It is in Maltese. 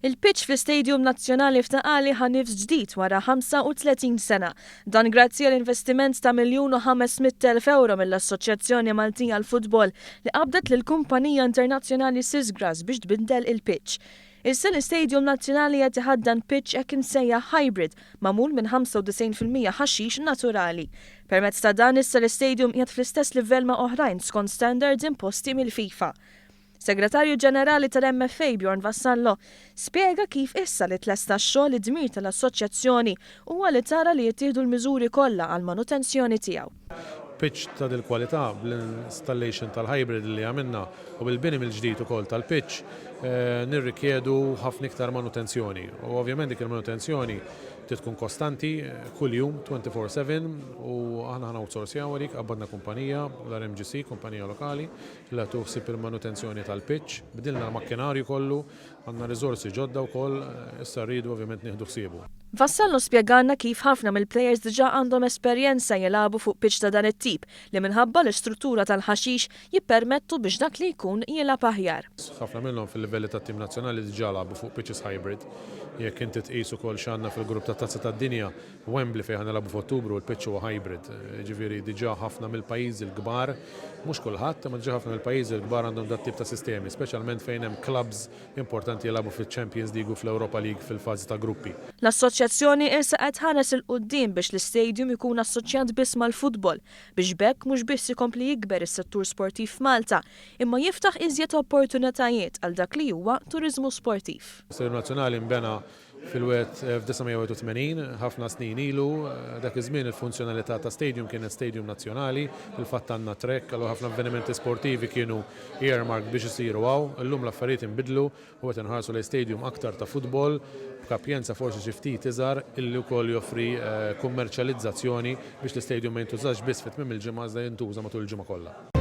Il-pitch fl-Istadium Nazzjonali f'Ta' Qali ħa nifs ġdid wara 35 sena. Dan grazzi għal investiment ta' 1,500,000 ewro mill-Assoċjazzjoni Maltija għall-Futbol li qabdet lill-kumpanija internazzjonali Sisgrass biex tbiddel il-pitch. Issa l-Istadium Nazzjonali qed iħaddan pitch hekk imsejjaħ hybrid magħmul minn 95% ħaxix naturali. Permezz ta' dan issa l-istadium qiegħed fl-istess livell ma' oħrajn skont standards imposti mill-FIFA. Segretarju Ġenerali tal-MFA Bjorn Vassallo spjega kif issa li tlesta x-xogħol id-dmir tal-assoċjazzjoni huwa li tara li jittieħdu l-miżuri kollha għall-manutenzjoni tiegħu. Pitch ta' dil-kwalità bl-installation tal-hybrid li għamilna u bil-bini mill-ġdid ukoll tal-pitch nirrikjedu ħafna iktar manutenzjoni u ovvjament dik il-manutenzjoni trid tkun kostanti kuljum 24/7 u aħna ħa outsourcjawha dik qabbadna kumpanija l-RMGC kumpanija lokali li qed tieħu ħsieb il-manutenzjoni tal-pitch, bdilna l-makkinarju kollu, għandna riżorsi ġodda wkoll, issa rridu ovvjament nieħdu ħsiebu. Vassallo spjegalna kif ħafna mill-plejers diġà għandhom esperjenza jilagħbu fuq pitch ta' dan it-tip li minħabba l-istruttura tal-ħaxix jippermettu biex dak li jkun jilgħab aħjar. Ħafna minnhom fil-livelli tat-tim nazzjonali diġà lagħbu fuq pitches hybrid. Jekk inti tqis ukoll x'għandna fil-grupp tat-Tazza tad-Dinja, Wembley fejn ħa nilagħbu f'Ottubru, il-pitch huwa hybrid. Jiġifieri diġà ħafna mill-pajjiżi l-kbar, mhux kulħadd, imma diġà ħafna mill-pajjiżi l-kbar għandhom dat-tip ta' sistemi, speċjalment fejn hemm clubs importanti jilagħbu fiċ-Champions League u fl-Europa League fil-fażi ta' gruppi. L-assoċjazzjoni issa qed tħares 'il quddiem biex l-istadium ikun assoċjat biss mal-futbol, biex b'hekk mhux biss ikompli jikber is-settur sportiv f'Malta, imma jiftaħ iżjed opportunitajiet għal dak li huwa turiżmu sportiv. L-Istadium Nazzjonali nbena Fil-1981, ħafna snin ilu, dak iż-żmien il-funzjonalità ta' stadium kienet stadium nazzjonali, fil-fatt għandna track, allura ħafna avvenimenti sportivi kienu earmarked biex isiru hawn. Illum l-affarijiet inbidlu u qed inħarsu lejn stadium aktar ta' futbol, b'kapjenza forsi xi ftit iżgħar, illi wkoll joffri kummerċjalizzazzjoni biex l-istadium ma jintużax biss fi tmiem il-ġimgħa iżda jintuża matul il-ġimgħa kollha.